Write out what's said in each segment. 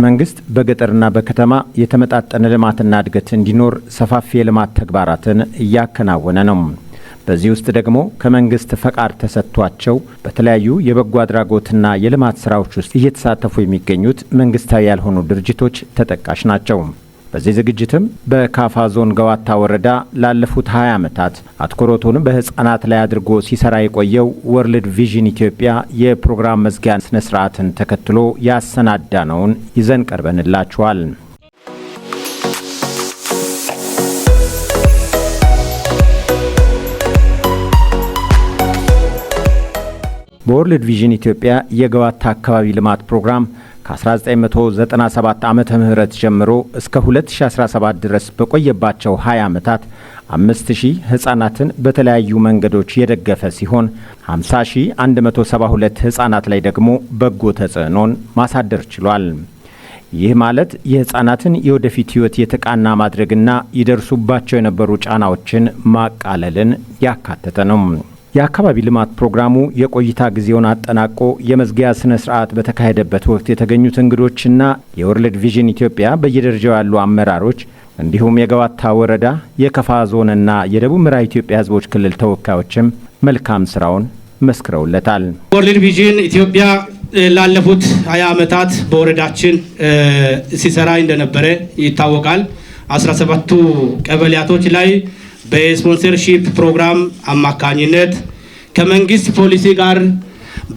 መንግስት በገጠርና በከተማ የተመጣጠነ ልማትና እድገት እንዲኖር ሰፋፊ የልማት ተግባራትን እያከናወነ ነው። በዚህ ውስጥ ደግሞ ከመንግስት ፈቃድ ተሰጥቷቸው በተለያዩ የበጎ አድራጎትና የልማት ስራዎች ውስጥ እየተሳተፉ የሚገኙት መንግስታዊ ያልሆኑ ድርጅቶች ተጠቃሽ ናቸው። በዚህ ዝግጅትም በካፋ ዞን ገዋታ ወረዳ ላለፉት 20 ዓመታት አትኩሮቱን በህፃናት ላይ አድርጎ ሲሰራ የቆየው ወርልድ ቪዥን ኢትዮጵያ የፕሮግራም መዝጊያ ስነ ስርዓትን ተከትሎ ያሰናዳነውን ይዘን ቀርበንላችኋል። በወርልድ ቪዥን ኢትዮጵያ የገዋታ አካባቢ ልማት ፕሮግራም ከ1997 ዓመተ ምህረት ጀምሮ እስከ 2017 ድረስ በቆየባቸው 20 ዓመታት 5000 ህጻናትን በተለያዩ መንገዶች የደገፈ ሲሆን፣ 50172 ህጻናት ላይ ደግሞ በጎ ተጽዕኖን ማሳደር ችሏል። ይህ ማለት የህጻናትን የወደፊት ህይወት የተቃና ማድረግና ይደርሱባቸው የነበሩ ጫናዎችን ማቃለልን ያካተተ ነው። የአካባቢ ልማት ፕሮግራሙ የቆይታ ጊዜውን አጠናቆ የመዝጊያ ስነ ስርዓት በተካሄደበት ወቅት የተገኙት እንግዶችና የወርልድ ቪዥን ኢትዮጵያ በየደረጃው ያሉ አመራሮች እንዲሁም የገዋታ ወረዳ፣ የከፋ ዞንና የደቡብ ምዕራብ ኢትዮጵያ ህዝቦች ክልል ተወካዮችም መልካም ስራውን መስክረውለታል። ወርልድ ቪዥን ኢትዮጵያ ላለፉት 20 ዓመታት በወረዳችን ሲሰራ እንደነበረ ይታወቃል። 17ቱ ቀበሌያቶች ላይ በ sponsorship ፕሮግራም አማካኝነት ከመንግስት ፖሊሲ ጋር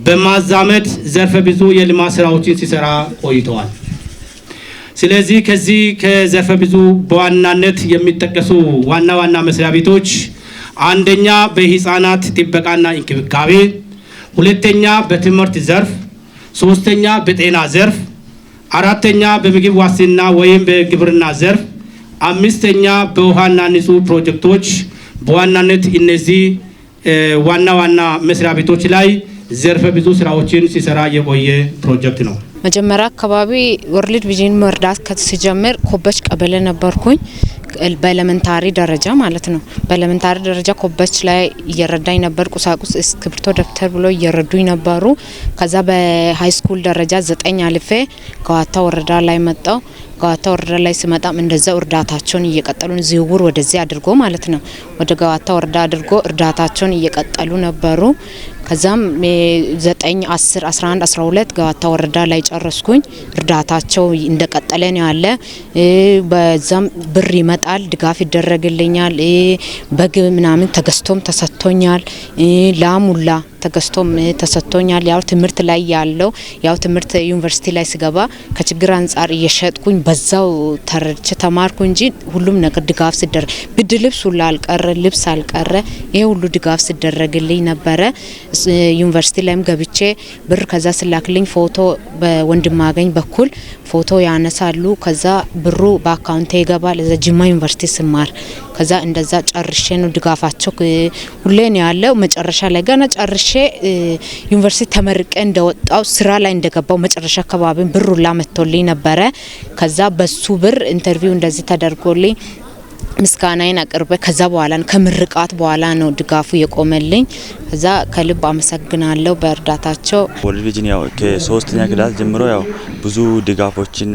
በማዛመድ ዘርፈ ብዙ የልማት ስራዎችን ሲሰራ ቆይተዋል። ስለዚህ ከዚህ ከዘርፈ ብዙ በዋናነት የሚጠቀሱ ዋና ዋና መስሪያ ቤቶች አንደኛ በህፃናት ጥበቃና እንክብካቤ፣ ሁለተኛ በትምህርት ዘርፍ፣ ሶስተኛ በጤና ዘርፍ፣ አራተኛ በምግብ ዋስትና ወይም በግብርና ዘርፍ፣ አምስተኛ በውሃና ንጹህ ፕሮጀክቶች። በዋናነት እነዚህ ዋና ዋና መስሪያ ቤቶች ላይ ዘርፈ ብዙ ስራዎችን ሲሰራ የቆየ ፕሮጀክት ነው። መጀመሪያ አካባቢ ወርልድ ቪዥን መርዳት ሲጀምር ኮበች ቀበሌ ነበርኩኝ። በ elementary ደረጃ ማለት ነው። በ elementary ደረጃ ኮበች ላይ እየረዳኝ ነበር። ቁሳቁስ፣ እስክሪብቶ፣ ደብተር ብሎ እየረዱኝ ነበሩ። ከዛ በ high school ደረጃ 9 አልፌ ገዋታ ወረዳ ላይ መጣው። ገዋታ ወረዳ ላይ ስመጣም እንደዛው እርዳታቸውን እየቀጠሉ፣ ዝውውር ወደዚህ አድርጎ ማለት ነው፣ ወደ ገዋታ ወረዳ አድርጎ እርዳታቸውን እየቀጠሉ ነበሩ። ከዛም 9፣ 10፣ 11፣ 12 ገዋታ ወረዳ ላይ ጨረስኩኝ። እርዳታቸው እንደቀጠለ ነው ያለ። በዛም ብር ይመጣል፣ ድጋፍ ይደረግልኛል። በግ ምናምን ተገዝቶም ተሰጥቶኛል። ላሙላ ተገዝቶም ተሰጥቶኛል። ያው ትምህርት ላይ ያለው፣ ያው ትምህርት ዩኒቨርሲቲ ላይ ስገባ ከችግር አንጻር እየሸጥኩኝ በዛው ተረድቼ ተማርኩ እንጂ ሁሉም ነገር ድጋፍ ሲደረግ፣ ብርድ ልብስ ሁላ አልቀረ፣ ልብስ አልቀረ፣ ይሄ ሁሉ ድጋፍ ሲደረግልኝ ነበረ። ዩኒቨርሲቲ ላይም ገብቼ ብር ከዛ ስላክልኝ ፎቶ በወንድማገኝ በኩል ፎቶ ያነሳሉ። ከዛ ብሩ በአካውንቴ ይገባል። እዛ ጅማ ዩኒቨርሲቲ ስማር ከዛ እንደዛ ጨርሼ ነው፣ ድጋፋቸው ሁሌ ነው ያለው። መጨረሻ ላይ ገና ጨርሼ ዩኒቨርሲቲ ተመርቄ እንደወጣው፣ ስራ ላይ እንደገባው መጨረሻ አካባቢ ብሩ ላ መጥቶልኝ ነበረ። ከዛ በሱ ብር interview እንደዚህ ተደርጎልኝ ምስጋናዬን አቅርቤ ከዛ በኋላ፣ ከምርቃት በኋላ ነው ድጋፉ የቆመልኝ። ከዛ ከልብ አመሰግናለሁ በእርዳታቸው። ወርልድ ቪዥን ያው ከሶስተኛ class ጀምሮ ያው ብዙ ድጋፎችን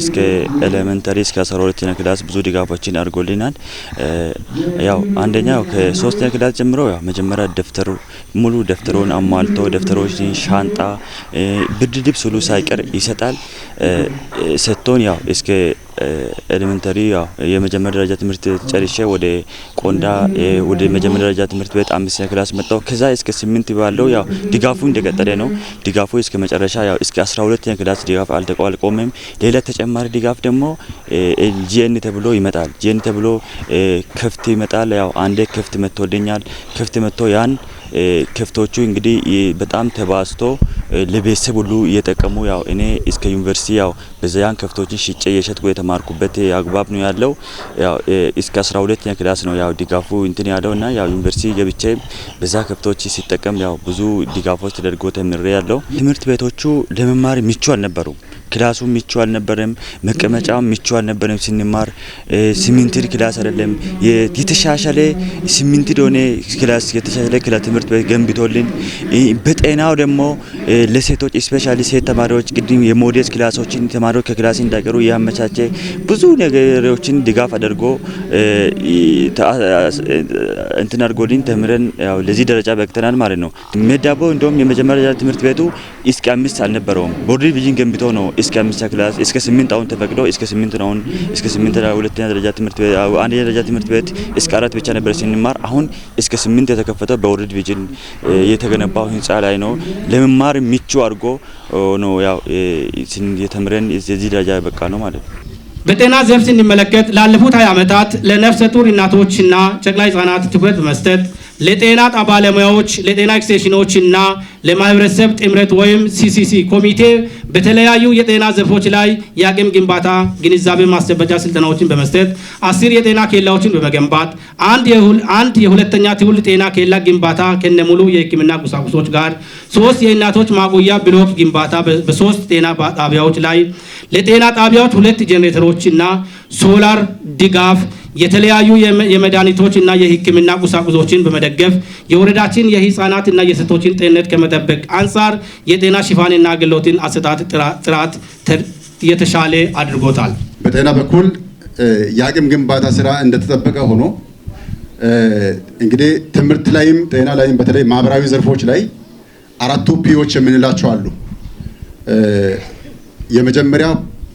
እስከ elementary እስከ 12ኛ class ብዙ ድጋፎችን አድርጎልናል። ያው አንደኛው ከሶስተኛ class ጀምሮ ያው መጀመሪያ ደብተሩ፣ ሙሉ ደብተሩን አሟልቶ ደብተሮችን፣ ሻንጣ፣ ብርድ ልብስ ሁሉ ሳይቀር ይሰጣል። ሰጥቶን ያው እስከ elementary ያው የመጀመሪያ ደረጃ ትምህርት ጨርሼ ወደ ቆንዳ ወደ መጀመሪያ ደረጃ ትምህርት ቤት አምስተኛ class መጣሁ። ከዛ እስከ 8 ባለው ያው ድጋፉ እንደቀጠለ ነው። ድጋፉ እስከ መጨረሻ ያው እስከ 12ኛ class ድጋፍ አልቆመም። ሌላ ተጨማሪ ድጋፍ ደግሞ GN ተብሎ ይመጣል። GN ተብሎ ከብት ይመጣል። ያው አንዴ ከብት መጥቶልኛል። ከብት መጥቶ ያን ከብቶቹ እንግዲህ በጣም ተባዝቶ ለቤተሰብ ሁሉ እየጠቀሙ ያው እኔ እስከ ዩኒቨርሲቲ ያው በዚያን ከብቶችን ሽጬ እየሸጥኩ የተማርኩበት አግባብ ነው ያለው። ያው እስከ 12ኛ class ነው ያው ድጋፉ እንትን ያለው እና ያው ዩኒቨርሲቲ ገብቼ በዛ ከብቶች ሲጠቀም ያው ብዙ ድጋፎች ተደርጎ ተምሬ ያለው። ትምህርት ቤቶቹ ለመማር ምቹ አልነበሩም። Class ኡ ምቹ አልነበረም፣ መቀመጫው ምቹ አልነበረም። ስንማር cemented class አይደለም፣ የተሻሻለ cemented የሆነ class፣ የተሻሻለ class ትምህርት ቤት ገንብቶልን፣ በጤናው ደግሞ ለሴቶች፣ specially ሴት ተማሪዎች ቅድም የሞዴስ class ኦችን ተማሪዎች ከ class እንዳይቀሩ ያመቻቸ፣ ብዙ ነገሮችን ድጋፍ አድርጎ እንትን አድርጎልን ተምረን ያው ለዚህ ደረጃ በቅተናል ማለት ነው። ሜዳቦ እንደውም የመጀመሪያ ትምህርት ቤቱ እስከ 5 አልነበረውም። World Vision ገንብቶ ነው እስከ 5 class፣ እስከ 8 አሁን ተፈቅዶ እስከ 8 ነው። አሁን እስከ 8 ሁለተኛ ደረጃ ትምህርት ቤት፣ አንደኛ ደረጃ ትምህርት ቤት እስከ 4 ብቻ ነበር ስንማር። አሁን እስከ 8 የተከፈተው በ World Vision የተገነባው ህንፃ ላይ ነው። ለመማር ምቹ አድርጎ ነው ያው የተምረን እዚህ ደረጃ በቃ ነው ማለት ነው። በጤና ዘርፍ ስንመለከት ላለፉት 20 ዓመታት ለነፍሰ ጡር እናቶችና ጨቅላ ህጻናት ትኩረት በመስጠት ለጤና ባለሙያዎች፣ ለጤና ኤክስቴንሽኖችና ለማህበረሰብ ጥምረት ወይም CCC ኮሚቴ በተለያዩ የጤና ዘርፎች ላይ የአቅም ግንባታ ግንዛቤ ማስጨበጫ ስልጠናዎችን በመስጠት 10 የጤና ኬላዎችን በመገንባት፣ አንድ የሁለተኛ ትውልድ ጤና ኬላ ግንባታ ከነሙሉ የሕክምና ቁሳቁሶች ጋር፣ 3 የእናቶች ማቆያ ብሎክ ግንባታ በ3 ጤና ጣቢያዎች ላይ፣ ለጤና ጣቢያዎች 2 ጄኔሬተሮች እና ሶላር ድጋፍ፣ የተለያዩ የመድኃኒቶች እና የሕክምና ቁሳቁሶችን በመደገፍ የወረዳችን የህፃናት እና የሴቶችን ጤንነት ከመጠበቅ አንጻር የጤና ሽፋንና አገልግሎትን አሰጣጥ ጥራት የተሻለ አድርጎታል። በጤና በኩል የአቅም ግንባታ ስራ እንደተጠበቀ ሆኖ እንግዲህ ትምህርት ላይም ጤና ላይም በተለይ ማህበራዊ ዘርፎች ላይ አራቱ P ዎች የምንላቸው አሉ። የመጀመሪያ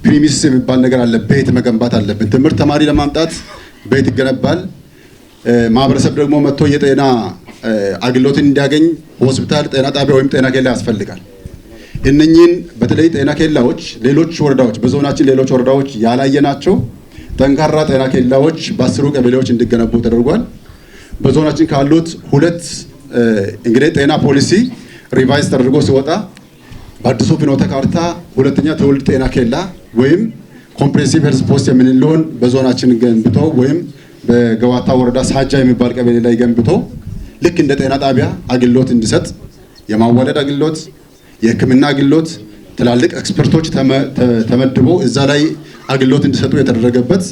premises የሚባል ነገር አለ። ቤት መገንባት አለብን። ትምህርት ተማሪ ለማምጣት ቤት ይገነባል። ማህበረሰብ ደግሞ መጥቶ የጤና አገልግሎትን እንዲያገኝ ሆስፒታል፣ ጤና ጣቢያ ወይም ጤና ኬላ ያስፈልጋል። እነኚህን በተለይ ጤና ኬላዎች ሌሎች ወረዳዎች፣ በዞናችን ሌሎች ወረዳዎች ያላየናቸው ጠንካራ ጤና ኬላዎች በ10ሩ ቀበሌዎች እንዲገነቡ ተደርጓል። በዞናችን ካሉት ሁለት እንግዲህ ጤና ፖሊሲ revise ተደርጎ ሲወጣ በአዲሱ ፍኖተ ካርታ ሁለተኛ ትውልድ ጤና ኬላ ወይም comprehensive health post የምንለውን በዞናችን ገንብቶ ወይም በገዋታ ወረዳ ሳጃ የሚባል ቀበሌ ላይ ገንብቶ ልክ እንደ ጤና ጣቢያ አገልግሎት እንዲሰጥ፣ የማዋለድ አገልግሎት፣ የሕክምና አገልግሎት፣ ትላልቅ expert ኦች ተመድቦ እዛ ላይ አገልግሎት እንዲሰጡ የተደረገበት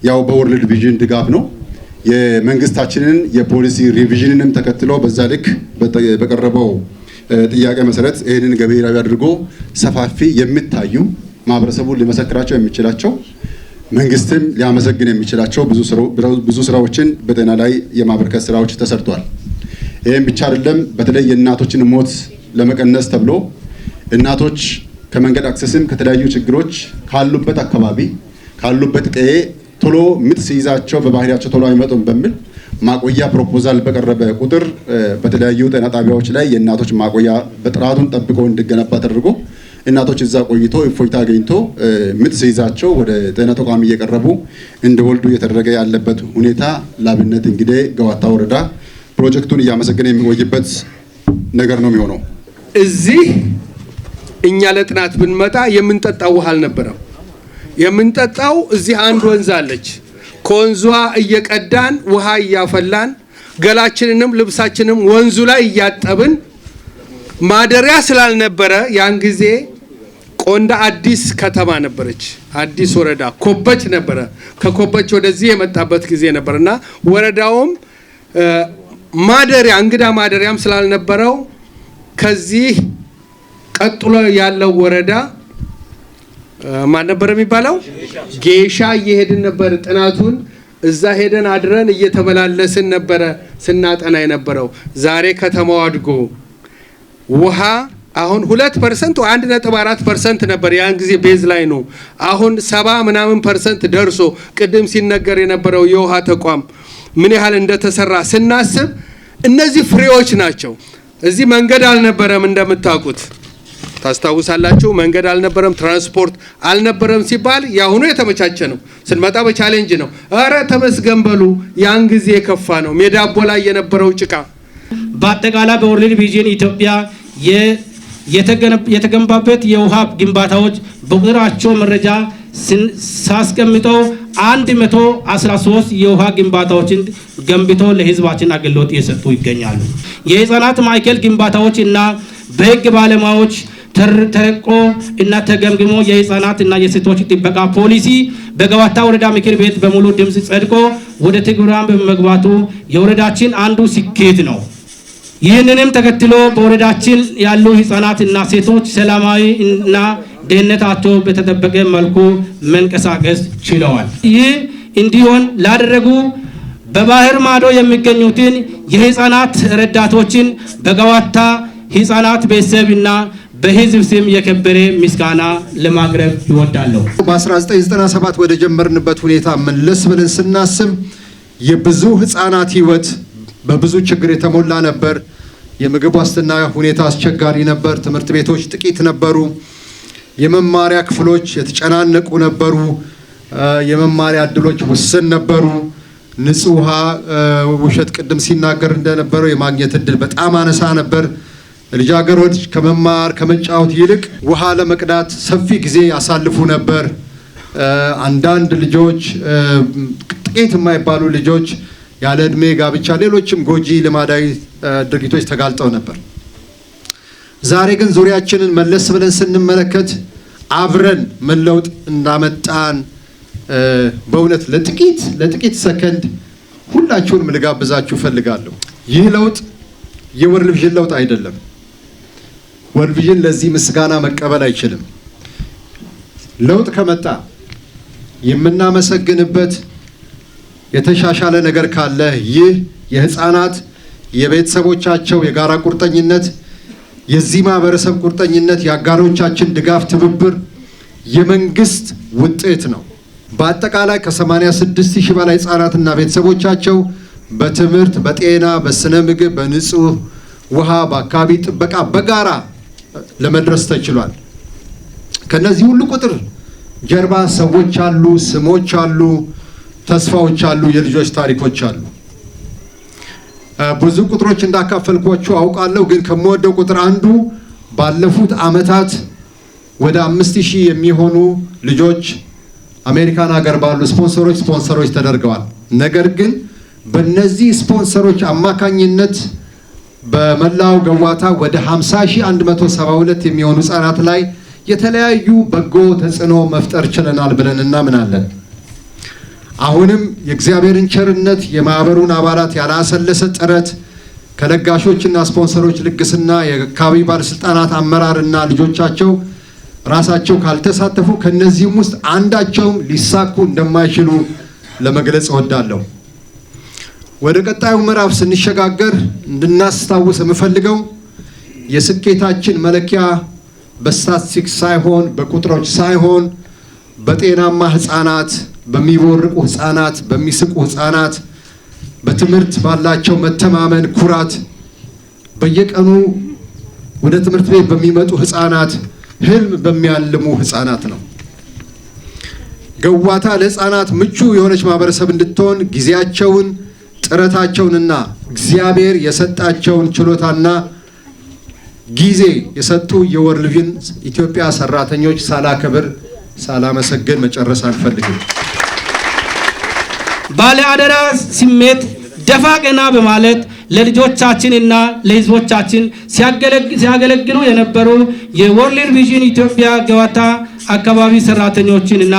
ያው በ World Vision ድጋፍ ነው። የመንግስታችንን የፖሊሲ revision ንም ተከትሎ በዛ ልክ በቀረበው ጥያቄ መሰረት ይህንን ገቢራዊ አድርጎ ሰፋፊ የሚታዩ፣ ማህበረሰቡን ሊመሰክራቸው የሚችላቸው፣ መንግስትም ሊያመሰግን የሚችላቸው ብዙ ስራዎችን በጤና ላይ የማበርከት ስራዎች ተሰርቷል። ይህም ብቻ አይደለም። በተለይ የእናቶችን ሞት ለመቀነስ ተብሎ እናቶች ከመንገድ access ም ከተለያዩ ችግሮች ካሉበት አካባቢ፣ ካሉበት ቀዬ ቶሎ ምጥ ሲይዛቸው በባህሪያቸው ቶሎ አይመጡም በሚል ማቆያ proposal በቀረበ ቁጥር በተለያዩ ጤና ጣቢያዎች ላይ የእናቶች ማቆያ በጥራቱን ጠብቆ እንዲገነባ ተደርጎ እናቶች እዛ ቆይቶ እፎይታ አግኝቶ ምጥ ሲይዛቸው ወደ ጤና ተቋም እየቀረቡ እንዲወልዱ እየተደረገ ያለበት ሁኔታ ላብነት እንግዲህ ገዋታ ወረዳ ፕሮጀክቱን እያመሰገነ የሚቆይበት ነገር ነው የሚሆነው። እዚህ እኛ ለጥናት ብንመጣ የምንጠጣው ውሃ አልነበረም። የምንጠጣው እዚህ አንድ ወንዝ አለች። ከወንዟ እየቀዳን ውሃ እያፈላን ገላችንንም ልብሳችንም ወንዙ ላይ እያጠብን፣ ማደሪያ ስላልነበረ ያን ጊዜ ቆንዳ አዲስ ከተማ ነበረች፣ አዲስ ወረዳ ኮበች ነበረ። ከኮበች ወደዚህ የመጣበት ጊዜ ነበር እና ወረዳውም ማደሪያ፣ እንግዳ ማደሪያም ስላልነበረው ከዚህ ቀጥሎ ያለው ወረዳ ማን ነበር የሚባለው? ጌሻ እየሄድን ነበር ጥናቱን፣ እዛ ሄደን አድረን እየተመላለስን ነበረ ስናጠና የነበረው። ዛሬ ከተማው አድጎ ውሃ አሁን 2%፣ 1.4% ነበር ያን ጊዜ baseline ነው። አሁን 70 ምናምን% ደርሶ ቅድም ሲነገር የነበረው የውሃ ተቋም ምን ያህል እንደተሰራ ስናስብ እነዚህ ፍሬዎች ናቸው። እዚህ መንገድ አልነበረም፣ እንደምታውቁት ታስታውሳላችሁ። መንገድ አልነበረም፣ ትራንስፖርት አልነበረም ሲባል የአሁኑ የተመቻቸ ነው። ስንመጣ በ challenge ነው። እረ ተመስገን በሉ። ያን ጊዜ የከፋ ነው። ሜዳቦ ላይ የነበረው ጭቃ። በአጠቃላይ በ World Vision ኢትዮጵያ የተገነባበት የውሃ ግንባታዎች በቁጥራቸው መረጃ ሳስቀምጠው 113 የውሃ ግንባታዎችን ገንብቶ ለህዝባችን አገልግሎት እየሰጡ ይገኛሉ። የህፃናት ማዕከል ግንባታዎች እና በህግ ባለሙያዎች ተረቆ እና ተገምግሞ የህፃናት እና የሴቶች ጥበቃ ፖሊሲ በገዋታ ወረዳ ምክር ቤት በሙሉ ድምጽ ጸድቆ ወደ ትግበራ በመግባቱ የወረዳችን አንዱ ስኬት ነው። ይህንንም ተከትሎ በወረዳችን ያሉ ህፃናት እና ሴቶች ሰላማዊ እና ደህንነታቸው በተጠበቀ መልኩ መንቀሳቀስ ችለዋል። ይህ እንዲሆን ላደረጉ በባህር ማዶ የሚገኙትን የህፃናት ረዳቶችን በገዋታ ህፃናት ቤተሰብና በህዝብ ስም የከበረ ምስጋና ለማቅረብ እወዳለሁ። በ1997 ወደ ጀመርንበት ሁኔታ መለስ ብለን ስናስብ የብዙ ህፃናት ህይወት በብዙ ችግር የተሞላ ነበር። የምግብ ዋስትና ሁኔታ አስቸጋሪ ነበር። ትምህርት ቤቶች ጥቂት ነበሩ። የመማሪያ ክፍሎች የተጨናነቁ ነበሩ። የመማሪያ እድሎች ውስን ነበሩ። ንጹህ ውሃ፣ ውሸት ቅድም ሲናገር እንደነበረው፣ የማግኘት እድል በጣም አነሳ ነበር። ልጃገረዶች ከመማር ከመጫወት ይልቅ ውሃ ለመቅዳት ሰፊ ጊዜ ያሳልፉ ነበር። አንዳንድ ልጆች፣ ጥቂት የማይባሉ ልጆች ያለ እድሜ ጋብቻ፣ ሌሎችም ጎጂ ልማዳዊ ድርጊቶች ተጋልጠው ነበር። ዛሬ ግን ዙሪያችንን መለስ ብለን ስንመለከት አብረን ምን ለውጥ እንዳመጣን በእውነት ለጥቂት ሰከንድ ሁላችሁንም ልጋብዛችሁ እፈልጋለሁ። ይህ ለውጥ የ World Vision ለውጥ አይደለም። World Vision ለዚህ ምስጋና መቀበል አይችልም። ለውጥ ከመጣ፣ የምናመሰግንበት የተሻሻለ ነገር ካለ፣ ይህ የህፃናት የቤተሰቦቻቸው የጋራ ቁርጠኝነት፣ የዚህ ማህበረሰብ ቁርጠኝነት፣ የአጋሮቻችን ድጋፍ፣ ትብብር፣ የመንግስት ውጤት ነው። በአጠቃላይ ከ86 ሺህ በላይ ህጻናትና ቤተሰቦቻቸው በትምህርት፣ በጤና፣ በስነ ምግብ፣ በንጹህ ውሃ፣ በአካባቢ ጥበቃ በጋራ ለመድረስ ተችሏል። ከነዚህ ሁሉ ቁጥር ጀርባ ሰዎች አሉ፣ ስሞች አሉ፣ ተስፋዎች አሉ፣ የልጆች ታሪኮች አሉ። ብዙ ቁጥሮች እንዳካፈልኳችሁ አውቃለሁ። ግን ከምወደው ቁጥር አንዱ ባለፉት ዓመታት ወደ 5000 የሚሆኑ ልጆች አሜሪካን ሀገር ባሉ ስፖንሰሮች ስፖንሰሮች ተደርገዋል። ነገር ግን በእነዚህ ስፖንሰሮች አማካኝነት በመላው ገዋታ ወደ 50,172 የሚሆኑ ህጻናት ላይ የተለያዩ በጎ ተጽዕኖ መፍጠር ችለናል ብለን እናምናለን። አሁንም የእግዚአብሔርን ቸርነት፣ የማህበሩን አባላት ያላሰለሰ ጥረት፣ ከለጋሾችና ስፖንሰሮች ልግስና፣ የአካባቢ ባለስልጣናት አመራርና ልጆቻቸው ራሳቸው ካልተሳተፉ ከነዚህም ውስጥ አንዳቸውም ሊሳኩ እንደማይችሉ ለመግለጽ እወዳለሁ። ወደ ቀጣዩ ምዕራፍ ስንሸጋገር እንድናስታውስ የምፈልገው የስኬታችን መለኪያ በስታትስቲክስ ሳይሆን፣ በቁጥሮች ሳይሆን፣ በጤናማ ህፃናት፣ በሚቦርቁ ህፃናት፣ በሚስቁ ህፃናት፣ በትምህርት ባላቸው መተማመን፣ ኩራት፣ በየቀኑ ወደ ትምህርት ቤት በሚመጡ ህፃናት፣ ህልም በሚያልሙ ህፃናት ነው። ገዋታ ለህፃናት ምቹ የሆነች ማህበረሰብ እንድትሆን ጊዜያቸውን፣ ጥረታቸውንና እግዚአብሔር የሰጣቸውን ችሎታና ጊዜ የሰጡ የ World Vision ኢትዮጵያ ሰራተኞች ሳላከብር፣ ሳላመሰግን መጨረስ አልፈልግም። ባለ አደራ ስሜት ደፋ ቀና በማለት ለልጆቻችንና ለህዝቦቻችን ሲያገለግሉ የነበሩ የ World Vision ኢትዮጵያ ገዋታ አካባቢ ሰራተኞችንና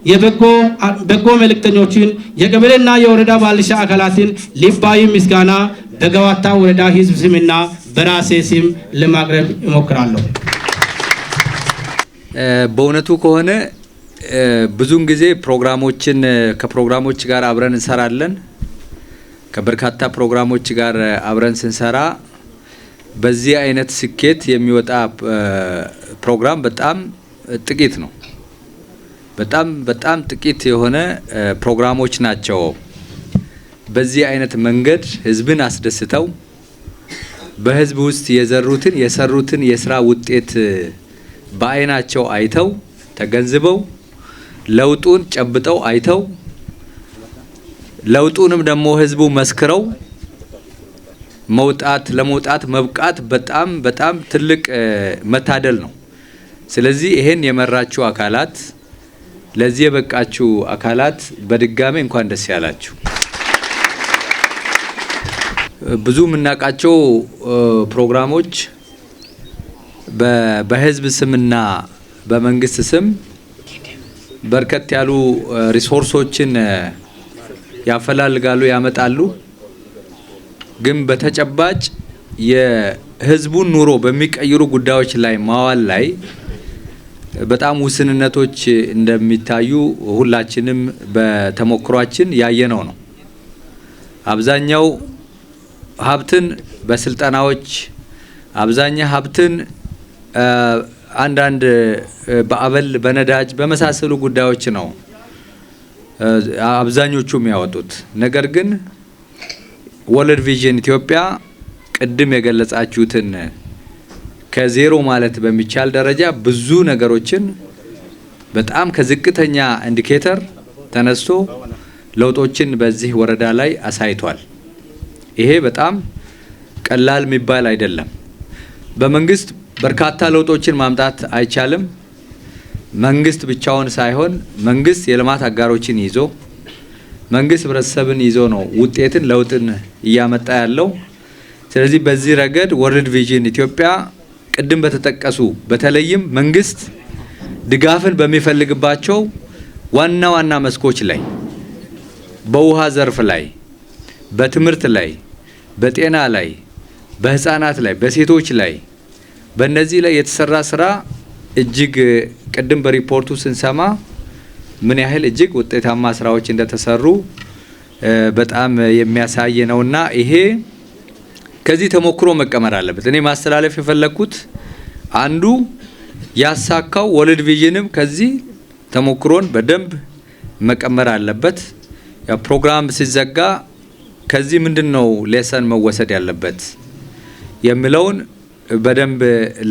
የበጎ መልእክተኞችን፣ የቀበሌና የወረዳ ባለድርሻ አካላትን ልባዊ ምስጋና በገዋታ ወረዳ ህዝብ ስምና በራሴ ስም ለማቅረብ እሞክራለሁ። በእውነቱ ከሆነ ብዙውን ጊዜ ፕሮግራሞችን ከፕሮግራሞች ጋር አብረን እንሰራለን። ከበርካታ ፕሮግራሞች ጋር አብረን ስንሰራ በዚህ አይነት ስኬት የሚወጣ ፕሮግራም በጣም ጥቂት ነው። በጣም በጣም ጥቂት የሆነ ፕሮግራሞች ናቸው። በዚህ አይነት መንገድ ህዝብን አስደስተው፣ በህዝብ ውስጥ የዘሩትን የሰሩትን የስራ ውጤት በአይናቸው አይተው ተገንዝበው፣ ለውጡን ጨብጠው አይተው፣ ለውጡንም ደግሞ ህዝቡ መስክረው መውጣት ለመውጣት መብቃት በጣም በጣም ትልቅ መታደል ነው። ስለዚህ ይሄን የመራችሁ አካላት፣ ለዚህ የበቃችሁ አካላት በድጋሚ እንኳን ደስ ያላችሁ። ብዙ የምናውቃቸው ፕሮግራሞች በህዝብ ስምና በመንግስት ስም በርከት ያሉ resource ኦችን ያፈላልጋሉ፣ ያመጣሉ። ግን በተጨባጭ የህዝቡን ኑሮ በሚቀይሩ ጉዳዮች ላይ ማዋል ላይ በጣም ውስንነቶች እንደሚታዩ ሁላችንም በተሞክሯችን ያየነው ነው። አብዛኛው ሀብትን በስልጠናዎች፣ አብዛኛው ሀብትን አንዳንድ በአበል፣ በነዳጅ በመሳሰሉ ጉዳዮች ነው አብዛኞቹ የሚያወጡት። ነገር ግን ወርልድ ቪዥን ኢትዮጵያ ቅድም የገለጻችሁትን ከዜሮ ማለት በሚቻል ደረጃ ብዙ ነገሮችን በጣም ከዝቅተኛ indicator ተነስቶ ለውጦችን በዚህ ወረዳ ላይ አሳይቷል። ይሄ በጣም ቀላል የሚባል አይደለም። በመንግስት በርካታ ለውጦችን ማምጣት አይቻልም። መንግስት ብቻውን ሳይሆን መንግስት የልማት አጋሮችን ይዞ፣ መንግስት ህብረተሰብን ይዞ ነው ውጤትን ለውጥን እያመጣ ያለው። ስለዚህ በዚህ ረገድ ወርልድ ቪዥን ኢትዮጵያ ቅድም በተጠቀሱ፣ በተለይም መንግስት ድጋፍን በሚፈልግባቸው ዋና ዋና መስኮች ላይ፣ በውሃ ዘርፍ ላይ፣ በትምህርት ላይ፣ በጤና ላይ፣ በህፃናት ላይ፣ በሴቶች ላይ፣ በእነዚህ ላይ የተሰራ ስራ እጅግ ቅድም በሪፖርቱ ስንሰማ ምን ያህል እጅግ ውጤታማ ስራዎች እንደተሰሩ በጣም የሚያሳይ ነውና ይሄ ከዚህ ተሞክሮ መቀመር አለበት። እኔ ማስተላለፍ የፈለግኩት አንዱ ያሳካው ወርልድ ቪዥንም ከዚህ ተሞክሮን በደንብ መቀመር አለበት። ያ ፕሮግራም ሲዘጋ ከዚህ ምንድን ነው lesson መወሰድ ያለበት የሚለውን በደንብ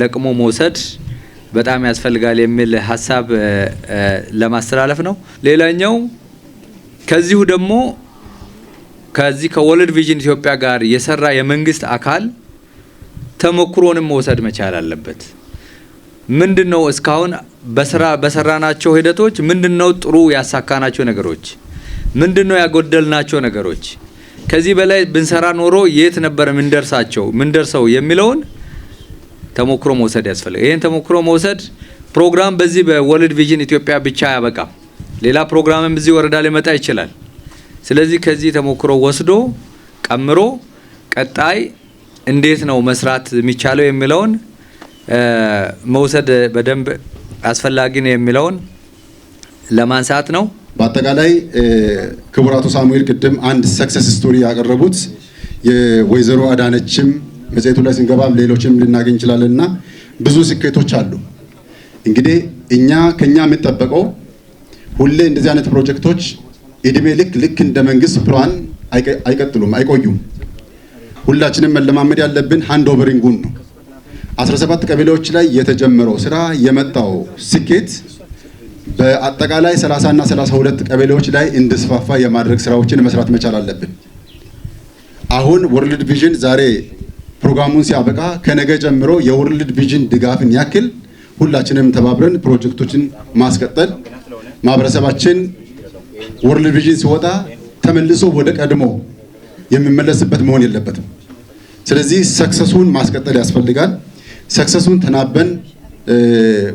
ለቅሞ መውሰድ በጣም ያስፈልጋል የሚል ሀሳብ ለማስተላለፍ ነው። ሌላኛው ከዚሁ ደግሞ ከዚህ ከወርልድ ቪዥን ኢትዮጵያ ጋር የሰራ የመንግስት አካል ተሞክሮንም መውሰድ መቻል አለበት። ምንድነው እስካሁን በስራ በሰራናቸው ሂደቶች ምንድነው ጥሩ ያሳካናቸው ነገሮች፣ ምንድነው ያጎደልናቸው ነገሮች፣ ከዚህ በላይ ብንሰራ ኖሮ የት ነበር ምንደርሰው የሚለውን ተሞክሮ መውሰድ ያስፈልጋል። ይሄን ተሞክሮ መውሰድ ፕሮግራም በዚህ በወርልድ ቪዥን ኢትዮጵያ ብቻ አያበቃም። ሌላ ፕሮግራምም እዚህ ወረዳ ሊመጣ ይችላል። ስለዚህ ከዚህ ተሞክሮ ወስዶ ቀምሮ ቀጣይ እንዴት ነው መስራት የሚቻለው የሚለውን መውሰድ በደንብ አስፈላጊ ነው የሚለውን ለማንሳት ነው። በአጠቃላይ ክቡር አቶ ሳሙኤል ቅድም አንድ success story ያቀረቡት የወይዘሮ አዳነችም መጽሔቱ ላይ ስንገባም ሌሎችም ልናገኝ እንችላለንና ብዙ ስኬቶች አሉ። እንግዲህ እኛ ከኛ የሚጠበቀው ሁሌ እንደዚህ አይነት ፕሮጀክቶች እድሜ ልክ ልክ እንደ መንግስት ፕላን አይቀጥሉም፣ አይቆዩም። ሁላችንም መለማመድ ያለብን hand overing ኡን ነው። 17 ቀበሌዎች ላይ የተጀመረው ስራ የመጣው ስኬት በአጠቃላይ 30 እና 32 ቀበሌዎች ላይ እንዲስፋፋ የማድረግ ስራዎችን መስራት መቻል አለብን። አሁን ወርልድ ቪዥን ዛሬ ፕሮግራሙን ሲያበቃ ከነገ ጀምሮ የወርልድ ቪዥን ድጋፍን ያክል ሁላችንም ተባብረን ፕሮጀክቶችን ማስቀጠል፣ ማህበረሰባችን ወርልድ ቪዥን ሲወጣ ተመልሶ ወደ ቀድሞ የሚመለስበት መሆን የለበትም። ስለዚህ success ኡን ማስቀጠል ያስፈልጋል። Success ኡን ተናበን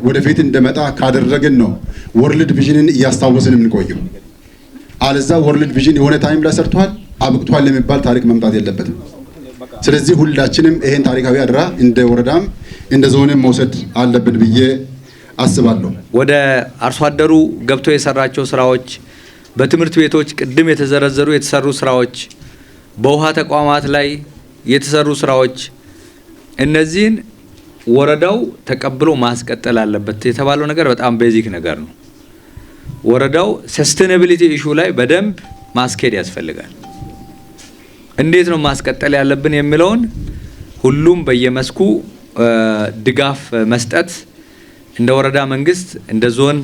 ወደፊት እንደመጣ ካደረግን ነው ወርልድ ቪዥንን እያስታወስን የምንቆየው። አለዛ ወርልድ ቪዥን የሆነ time ላይ ሰርቷል አብቅቷል የሚባል ታሪክ መምጣት የለበትም። ስለዚህ ሁላችንም ይሄን ታሪካዊ አደራ እንደ ወረዳም እንደ ዞንም መውሰድ አለብን ብዬ አስባለሁ። ወደ አርሶ አደሩ ገብቶ የሰራቸው ስራዎች፣ በትምህርት ቤቶች ቅድም የተዘረዘሩ የተሰሩ ስራዎች፣ በውሃ ተቋማት ላይ የተሰሩ ስራዎች፣ እነዚህን ወረዳው ተቀብሎ ማስቀጠል አለበት የተባለው ነገር በጣም basic ነገር ነው። ወረዳው sustainability issue ላይ በደንብ ማስኬድ ያስፈልጋል። እንዴት ነው ማስቀጠል ያለብን የሚለውን ሁሉም በየመስኩ ድጋፍ መስጠት እንደ ወረዳ መንግስት፣ እንደ ዞን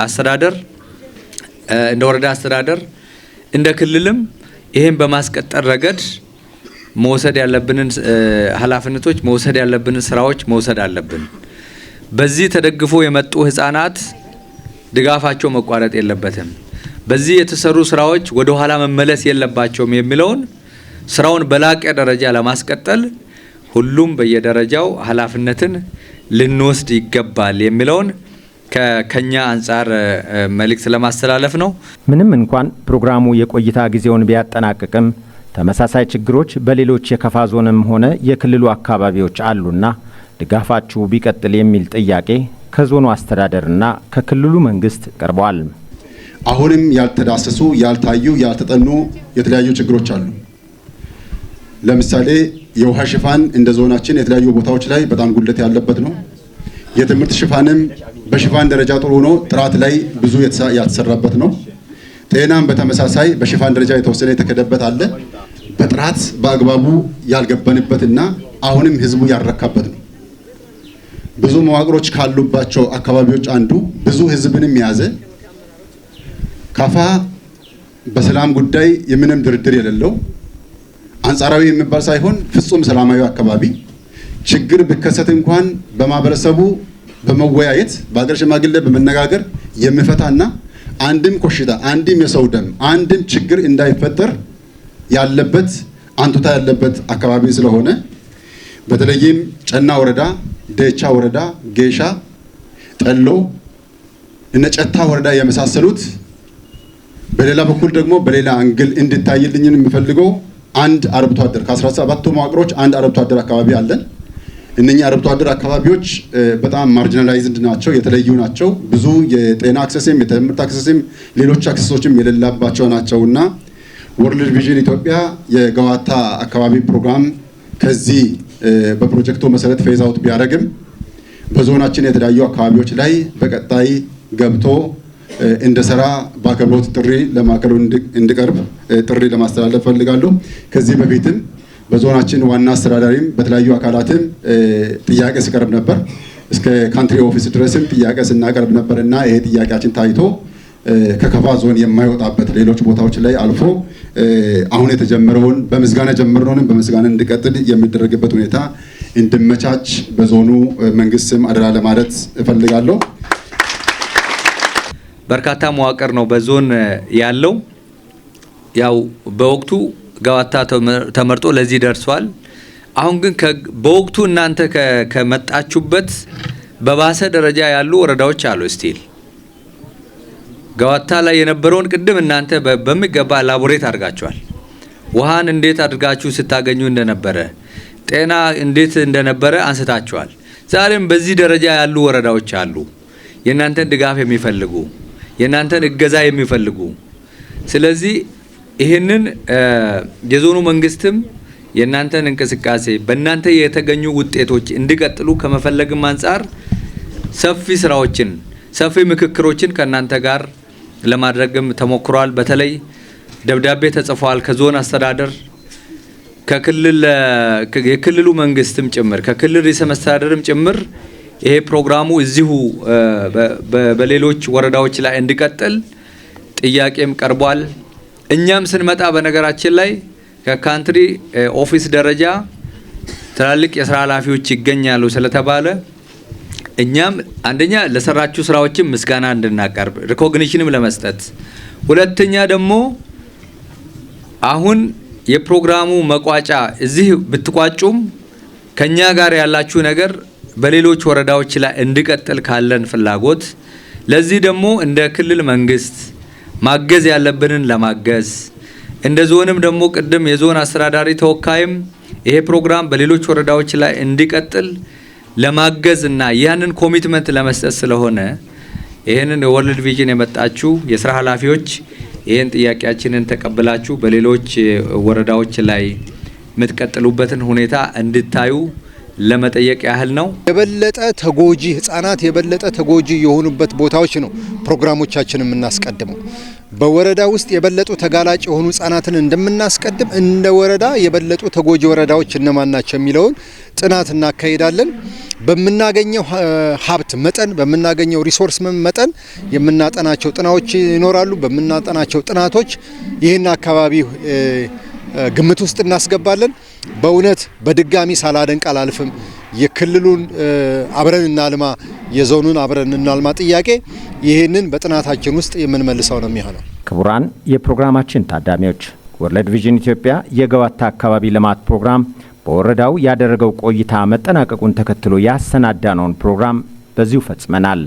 አስተዳደር፣ እንደ ወረዳ አስተዳደር፣ እንደ ክልልም ይሄን በማስቀጠል ረገድ መውሰድ ያለብንን ኃላፊነቶች፣ መውሰድ ያለብንን ስራዎች መውሰድ አለብን። በዚህ ተደግፎ የመጡ ህፃናት ድጋፋቸው መቋረጥ የለበትም። በዚህ የተሰሩ ስራዎች ወደ ኋላ መመለስ የለባቸውም የሚለውን ስራውን በላቀ ደረጃ ለማስቀጠል ሁሉም በየደረጃው ኃላፊነትን ልንወስድ ይገባል የሚለውን ከኛ አንጻር መልእክት ለማስተላለፍ ነው። ምንም እንኳን ፕሮግራሙ የቆይታ ጊዜውን ቢያጠናቅቅም ተመሳሳይ ችግሮች በሌሎች የከፋ ዞንም ሆነ የክልሉ አካባቢዎች አሉና ድጋፋችሁ ቢቀጥል የሚል ጥያቄ ከዞኑ አስተዳደርና ከክልሉ መንግስት ቀርበዋል። አሁንም ያልተዳሰሱ፣ ያልታዩ፣ ያልተጠኑ የተለያዩ ችግሮች አሉ። ለምሳሌ የውሃ ሽፋን እንደ ዞናችን የተለያዩ ቦታዎች ላይ በጣም ጉድለት ያለበት ነው። የትምህርት ሽፋንም በሽፋን ደረጃ ጥሩ ሆኖ ጥራት ላይ ብዙ ያልተሰራበት ነው። ጤናም በተመሳሳይ በሽፋን ደረጃ የተወሰነ የተከደበት አለ። በጥራት በአግባቡ ያልገባንበትና አሁንም ህዝቡ ያልረካበት ነው። ብዙ መዋቅሮች ካሉባቸው አካባቢዎች አንዱ፣ ብዙ ህዝብንም የያዘ፣ ካፋ በሰላም ጉዳይ የምንም ድርድር የሌለው፣ አንጻራዊ የሚባል ሳይሆን ፍጹም ሰላማዊ አካባቢ፣ ችግር ቢከሰት እንኳን በማህበረሰቡ በመወያየት፣ በሀገር ሽማግሌ በመነጋገር የሚፈታና አንድም ኮሽታ፣ አንድም የሰው ደም፣ አንድም ችግር እንዳይፈጠር ያለበት፣ አንቱታ ያለበት አካባቢ ስለሆነ በተለይም ጨና ወረዳ፣ ደቻ ወረዳ፣ ጌሻ፣ ጠሎ፣ እነ ጨታ ወረዳ የመሳሰሉት። በሌላ በኩል ደግሞ በሌላ angle እንድታይልኝ የምፈልገው አንድ አርብቶ አደር፣ ከ17ቱ መዋቅሮች አንድ አርብቶ አደር አካባቢ አለን። እነኚህ አርብቶ አደር አካባቢዎች በጣም marginalized ናቸው፣ የተለዩ ናቸው። ብዙ የጤና access ም፣ የትምህርት access ም፣ ሌሎች access ኦችም የሌላባቸው ናቸውና ወርልድ ቪዥን ኢትዮጵያ የገዋታ አካባቢ ፕሮግራም ከዚህ በፕሮጀክቱ መሰረት phase out ቢያደርግም በዞናችን የተለያዩ አካባቢዎች ላይ በቀጣይ ገብቶ እንዲሰራ በአክብሮት ጥሪ ለማዕከሉ እንዲቀርብ ጥሪ ለማስተላለፍ ፈልጋለሁ። ከዚህ በፊትም በዞናችን ዋና አስተዳዳሪም በተለያዩ አካላትም ጥያቄ ሲቀርብ ነበር። እስከ country office ድረስም ጥያቄ ስናቀርብ ነበር እና ይሄ ጥያቄያችን ታይቶ ከከፋ ዞን የማይወጣበት፣ ሌሎች ቦታዎች ላይ አልፎ አሁን የተጀመረውን በምስጋና ጀመርነውንም በምስጋና እንዲቀጥል የሚደረግበት ሁኔታ እንዲመቻች በዞኑ መንግስት ስም አደራ ለማለት እፈልጋለሁ። በርካታ መዋቅር ነው በዞን ያለው። ያው በወቅቱ ገዋታ ተመርጦ ለዚህ ደርሷል። አሁን ግን በወቅቱ እናንተ ከመጣችሁበት በባሰ ደረጃ ያሉ ወረዳዎች አሉ። Still ገዋታ ላይ የነበረውን ቅድም እናንተ በሚገባ elaborate አድርጋችኋል። ውሃን እንዴት አድርጋችሁ ስታገኙ እንደነበረ፣ ጤና እንዴት እንደነበረ አንስታችኋል። ዛሬም በዚህ ደረጃ ያሉ ወረዳዎች አሉ፣ የእናንተን ድጋፍ የሚፈልጉ፣ የእናንተን እገዛ የሚፈልጉ። ስለዚህ ይህንን የዞኑ መንግስትም የእናንተን እንቅስቃሴ፣ በእናንተ የተገኙ ውጤቶች እንዲቀጥሉ ከመፈለግም አንጻር ሰፊ ስራዎችን፣ ሰፊ ምክክሮችን ከእናንተ ጋር ለማድረግም ተሞክሯል። በተለይ ደብዳቤ ተጽፏል ከዞን አስተዳደር፣ ከክልል የክልሉ መንግስትም ጭምር፣ ከክልል ርዕሰ መስተዳደርም ጭምር ይሄ ፕሮግራሙ እዚሁ በሌሎች ወረዳዎች ላይ እንዲቀጥል ጥያቄም ቀርቧል። እኛም ስንመጣ በነገራችን ላይ ከ country office ደረጃ ትላልቅ የስራ ኃላፊዎች ይገኛሉ ስለተባለ እኛም አንደኛ ለሰራችሁ ስራዎችም ምስጋና እንድናቀርብ recognition ም ለመስጠት፣ ሁለተኛ ደግሞ አሁን የፕሮግራሙ መቋጫ እዚህ ብትቋጩም ከኛ ጋር ያላችሁ ነገር በሌሎች ወረዳዎች ላይ እንዲቀጥል ካለን ፍላጎት፣ ለዚህ ደግሞ እንደ ክልል መንግስት ማገዝ ያለብንን ለማገዝ፣ እንደ ዞንም ደግሞ ቅድም የዞን አስተዳዳሪ ተወካይም ይሄ ፕሮግራም በሌሎች ወረዳዎች ላይ እንዲቀጥል ለማገዝ እና ያንን commitment ለመስጠት ስለሆነ ይህንን የወርልድ ቪዥን የመጣችሁ የስራ ኃላፊዎች ይህን ጥያቄያችንን ተቀብላችሁ በሌሎች ወረዳዎች ላይ የምትቀጥሉበትን ሁኔታ እንድታዩ ለመጠየቅ ያህል ነው። የበለጠ ተጎጂ ህጻናት የበለጠ ተጎጂ የሆኑበት ቦታዎች ነው ፕሮግራሞቻችን የምናስቀድመው። በወረዳ ውስጥ የበለጡ ተጋላጭ የሆኑ ህጻናትን እንደምናስቀድም እንደ ወረዳ የበለጡ ተጎጂ ወረዳዎች እነማን ናቸው የሚለውን ጥናት እናካሂዳለን። በምናገኘው ሀብት መጠን፣ በምናገኘው resource መጠን የምናጠናቸው ጥናቶች ይኖራሉ። በምናጠናቸው ጥናቶች ይህን አካባቢ ግምት ውስጥ እናስገባለን። በእውነት በድጋሚ ሳላደንቅ አላልፍም። የክልሉን አብረን እናልማ፣ የዞኑን አብረን እናልማ ጥያቄ ይህንን በጥናታችን ውስጥ የምንመልሰው ነው የሚሆነው። ክቡራን የፕሮግራማችን ታዳሚዎች፣ ወርልድ ቪዥን ኢትዮጵያ የገዋታ አካባቢ ልማት ፕሮግራም በወረዳው ያደረገው ቆይታ መጠናቀቁን ተከትሎ ያሰናዳነውን ፕሮግራም በዚሁ ፈጽመናል።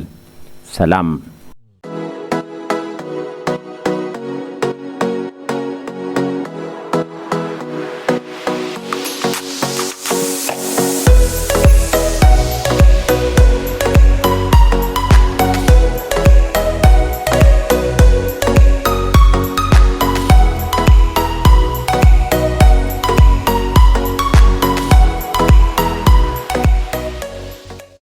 ሰላም።